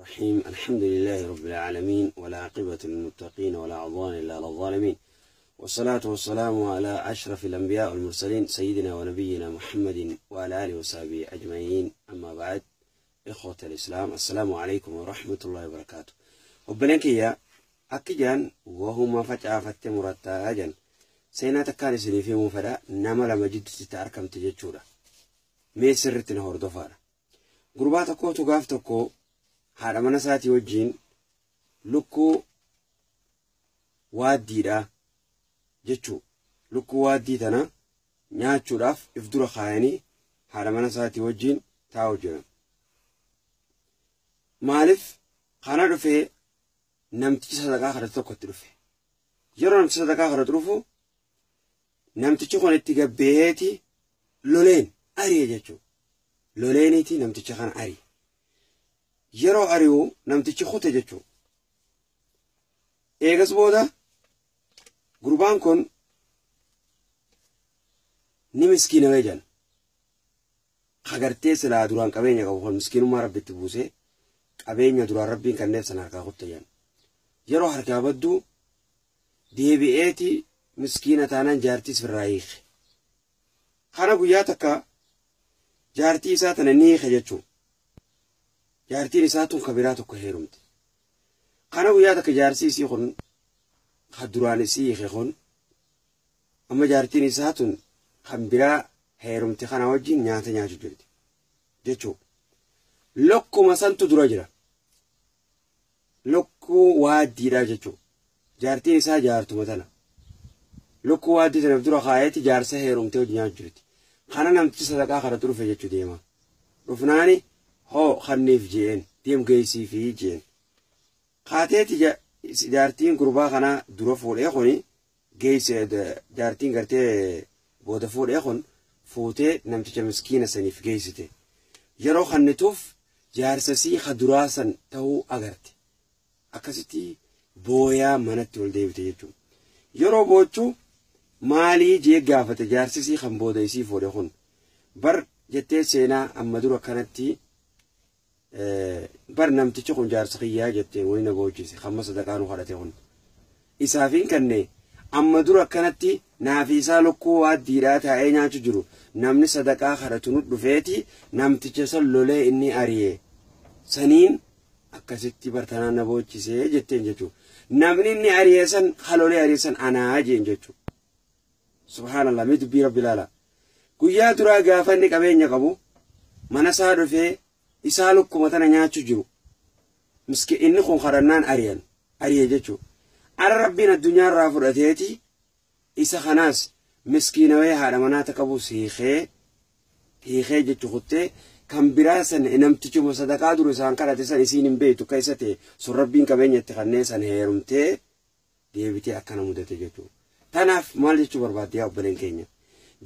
الرحيم. الحمد لله رب العالمين، والعاقبة للمتقين، ولا عدوان إلا على الظالمين، والصلاة والسلام على أشرف الأنبياء والمرسلين، سيدنا ونبينا محمد وعلى آله وصحبه أجمعين. أما بعد، إخوة الإسلام، السلام عليكم ورحمة الله وبركاته. Obboleen kiyya, akki jaan wahuma facaafatte murattaa jan. Seenaa takkaan isiniif himuu fedha, nama lama jidduutti argamte jechuudha. Mee sirriitti na hordofaadha. Gurbaa tokkootu gaaf tokko haadha mana isaatii wajjin lukkuu waaddiidha jechuu, lukkuu waaddii tana nyaachuudhaaf if dura kaayanii haadha mana isaatii wajjin taa'u jiran. Maaliif kana dhufee namtichi sadaqaa kadhatu tokkotti dhufe. Yeroo namtichi sadaqaa kadhatu dhufu, namtichi kun itti gabbeeeti loleen ari'e jechuudha. Loleeniiti namticha kana ari'e. Yeroo ari'u namtichi kute jechuudha. Eegas booda gurbaan kun ni miskiinawee jedhan. Kagartee silaa duraan qabeenya qabu kun miskiinummaa rabbitti buusee qabeenya duraan rabbiin kanneef sana harkaa kutte jedhan. Yeroo harkaa badduu deebi'eeti miskiina taanaan jaartii sirraa hiike. Kana guyyaa takka jaartii isaa tana ni hiike jechuudha. Jaartiin isaa tun ka biraa tokko heerumte. Kana guyyaa takka jaarsi isii kun, ka duraan isii hiike kun, amma jaartiin isaa tun kan biraa heerumte kana wajjin nyaata nyaachuu jirti jechuudha. Lokkuma santu dura jira. Lukkuu waaddiidha jechuudha. Jaartiin isaa jaartuma tana. Lukkuu waaddii tanaaf dura kaayetti jaarsa heerumtee hojii nyaachuu jirti. Kana namtichi sadaqaa kadhatu dhufe jechuu deema. Dhufnaani hoo kanniif jeen, deem geessii fi jeen. Kaateeti jaartiin gurbaa kanaa dura fuudhee kuni geesse, jaartiin gartee booda fuudhee kun fuutee namticha miskiina saniif geessite. Yeroo kannituuf jaarsasii ka duraa san ta'uu agarte. Akkasitti booyaa manatti ol deebite jechuudha. Yeroo boochuu maalii jee gaafate jaarsisii kan booda isii fuudhe kun. Bar jettee, seenaa amma dura kanatti bar namtichi kun jaarsa kiyyaa jettee wani na boochise hamma sadaqaa nu kadhate kun. Isaafiin kanne amma dura kanatti naafi isaa lukkuu waaddiidhaa taa'ee nyaachuu jiru, namni sadaqaa kadhatu nu dhufeeti namticha san lolee inni ari'e saniin akkasitti bartanaan na boochisee jetteen jechuudha. Namni inni ari'e san, halolee ari'e san anaa jeen jechuudha. Subhaanallah, mee dubbii rabbi ilaala. Guyyaa duraa gaafa inni qabeenya qabu mana isaa dhufee isaa lukkuma tana nyaachuu jiru. Miski inni kun kadhannaan ari'an ari'e jechuudha. Ara rabbiin addunyaarraa fudhateeti isa kanaas miskiinawee haadha manaata qabu hiikee hiikee jechuu kuttee kan biraa san namtichuma sadaqaa duru isaan kadhate san isiin hin beektu akka isa ta'e sun rabbiin qabeenya itti kanneen san heerumtee deebitee akkana mudate jechuudha. Tanaaf maal jechuu barbaadde, yaa obboleen keenya?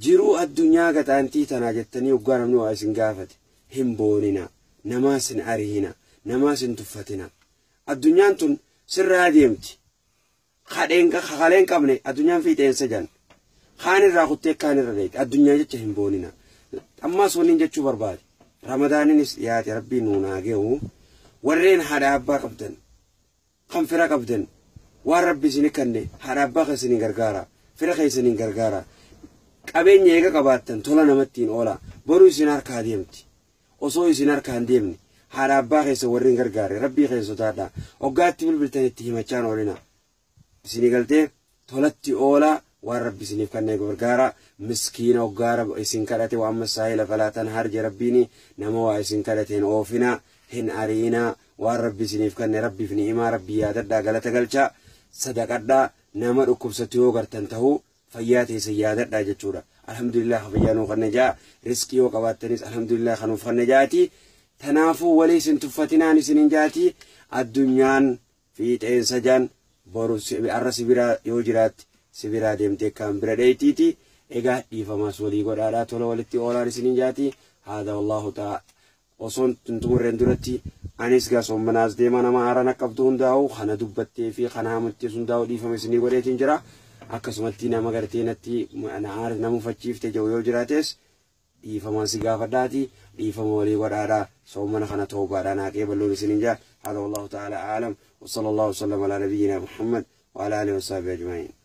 Jiruu addunyaa gaxaantii tanaa jettanii hoggaa namni waa isin gaafate hin boonina, namaas hin arihina, namaas hin tuffatina. Addunyaan tun sirraa deemti. Kakaleen qabne addunyaan fiixeensa jan. Kaan irraa kuttee kaan irra deemti. Addunyaa jecha hin boonina. Ammaas wanni jechuu barbaade. Ramadaaninis dhiyaate, rabbiin nuun haa ge'u. Warreen haadha abbaa qabdan, kan fira qabdan, waan rabbi isin kanne haadha abbaa keessaniin gargaara, fira keessaniin gargaara. Qabeenya eega qabaattan tola namattiin oola. Boruu isin harkaa deemti. Osoo isin harkaa hin deemne haadha abbaa keessa warreen gargaare rabbii keessa sodaadha. Hoggaatti bilbiltan itti himachaan oolina. Isinii galtee tolatti oolaa, waan rabbi isiniif kanneen gargaara. Miskiina hoggaara isin kadhate waan masaa'ila falaatan harje rabbiini nama waa isin kadhate hin oofina, hin ariina. Waan rabbi isiniif kanne rabbiif ni'imaa rabbii yaadadhaa, galata galchaa, sadaqadhaa. Nama dhukkubsatu yoo gartan ta'uu fayyaa teessa yaadadhaa jechuudha. Alhamdulillah, fayyaa nuu kanne jaa, riskii yoo qabaattanis alhamdulillah kanuuf kanne jaati. Tanaafuu walii isin tuffatinaan isinin jaati. Addunyaan fiixeensa jaan, boru arra sibiraa yoo jiraatti sibiraa deemtee kan bira dheeytiiti. Egaa dhiifamaas walii godhaadhaa, tola walitti oolaan isinin jaati. Haadha wallahu ta'a. Osoon xumurreen duratti anis gaa soommanaas deema, nama haaraan akka qabdu hundaa'u kana dubbattee fi kana hamattees hundaa'u dhiifama isinii godheetiin jira. Akkasumatti nama gartee natti nama mufachiifte jiru yoo jiraates dhiifamaan si gaafadhaati, dhiifama walii godhaadha. Soomana kana toobaadhaan haqee bal'oon isinin jaa. هذا والله تعالى أعلم، وصلى الله وسلم على نبينا محمد وعلى آله وصحبه أجمعين.